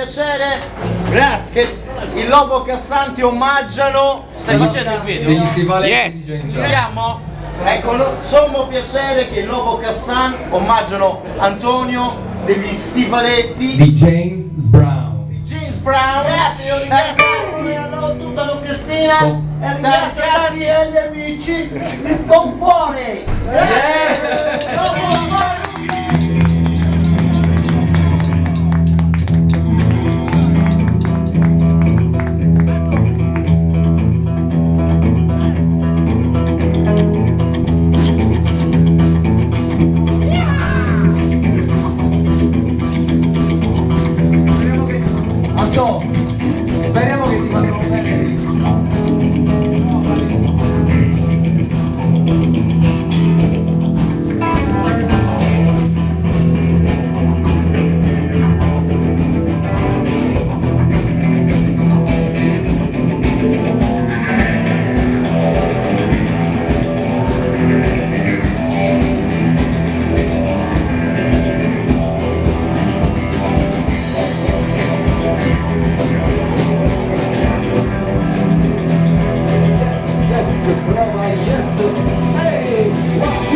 piacere Grazie. che il Lobo Cassanti omaggiano. Stai facendo il video? Degli stivaletti Yes. di James Ci Brown. siamo? È con sommo piacere che il Lobo Cassan omaggiano Antonio degli stivaletti Di James Brown. di James Brown. Grazie, io ringrazio tutta l'orchestrina e ringrazio tanti e gli amici con cuore. Grazie. Lobo Speriamo che... Antò, speriamo che ti vadano bene. Yes, prova, yes. Hey, one.